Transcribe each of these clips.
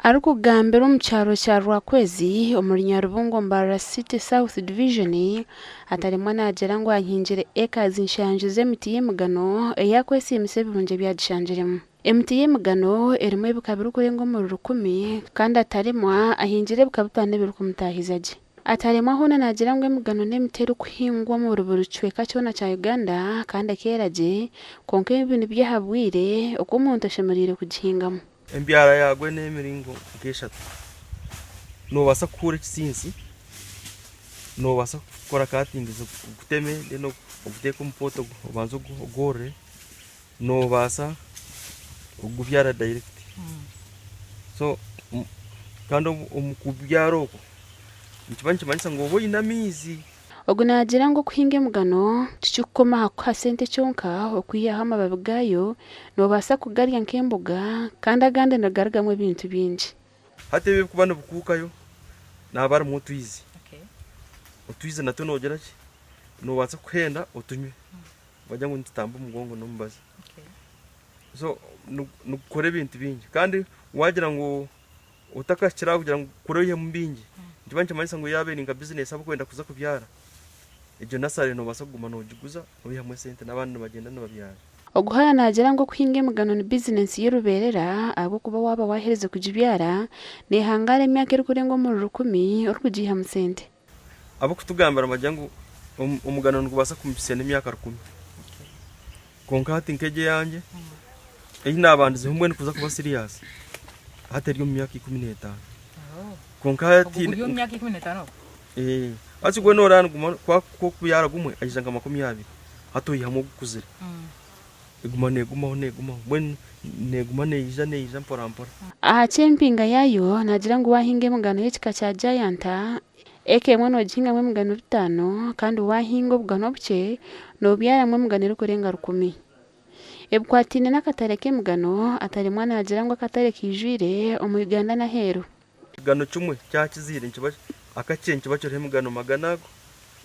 Arikugambira omu kyaro kya Rwakwezi omuri Nyarubungo Mbarara City South Division, Ataremwa naagira ngu ahingire ekazi nshanju z'emiti y'emigano ei akwesiimisa ebirungi ebi agishangiremu. Emiti y'emigano erimu ebika birikurenga omuri rukumi kandi Ataremwa ahingire ebika bitaano ebirikumutaahiza gye. Ataremwa hoona naagira ngu emigano n'emiti erikuhingwa omuri buri kicweka kyona kya Uganda kandi ekeera gye kwonka ebi niby'aha bwire oku omuntu ashemereire kugihingamu. Embyara yaagwo n'emiringo nk'eshatu. Noobaasa kukuura ekitsintsi, noobaasa kukora cuttings oguteme then oguteeke omu pot obanze ogworore, noobaasa kugubyara direct. So kandi omu kubyara okwo nikiba nikimanyisa ngu obe oine amaizi. Ogu naagira ngu okuhinga emigano tikirikukoma aha kukuha sente kyonka, okwihaho amababi gaayo noobaasa kugarya nk'emboga kandi agandi nigarugamu ebintu bingi. Hati ebi ebirikuba nibikuukayo nihaba harimu otwizi, otwizi natwo noogira ki, noobaasa kuhenda otunywe wagira ngu nitutamba omugongo n'omubazi. So nigukora ebintu bingi kandi waagira ngu otakahikire aha kugira ngu kora oihemu bingi, nikiba nikimanyisa ngu yaaba eri nka bizinesi ahabw'okwenda kuza kubyara, egyo nasare noobaasa kuguma noogiguza oihamu esente n'abandi nibagyenda nibabyara. Oguhara naagira ngu okuhinga emigano ni bizinesi y'orubeerera ahabw'okuba waaba waaherize kugibyara, neehangaara emyaka erikurenga omuri rukumi orikugiihamu sente. Ab'okutugambira nibagira ngu omugano nigubaasa kumuhitsya n'emyaka rukumi. Kwonka hati nk'egi eyangye ei naabandizeho mbwenu kuza kuba siriyasi hati eri omu myaka 15. Kwonka hati Ogwo guri omu myaka 15? Ee, hati gwe nooraba niguma ku orikubyara gumwe aija nka 20 hati oihamu ogukuzire. Eguma neegumaho neegumaho mbwenu neeguma neija neija mpora mpora. Aha ky'empinga yaayo naagira ngu waahinga emigano y'ekika kya Giant, eka emwe noogihingamu emigano bitaano kandi waahinga obugano obukye noobyaramu emigano erikurenga rukumi. Ebikwataine n'akatare k'emigano, Ataremwa naagira ngu akatare kaijwire omu Uganda n'aheeru. Ekigano kimwe kyakizaire nikiba akakye nikiba kiriho emigano 200.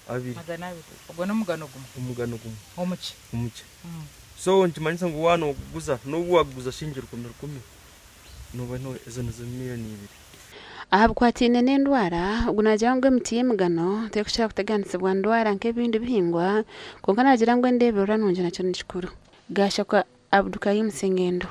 200. Ogwo n'omugano gumwe? Omugano gumwe. Omukye? Omukye. So nikimanyisa ngu waaba nooguguza n'obu waaguguza shilingi rukumi rukumi, nooba ezo nizo miriyoni ibiri. Aha bikwataine n'endwara, ogu naagira ngu emiti y'emigano terikukira kuteganisibwa ndwara nk'ebindi bihingwa, kwonka naagira ngu endeeberera nungi nakyo ni kikuru. Gashakwa Abdulkarim Sengendo.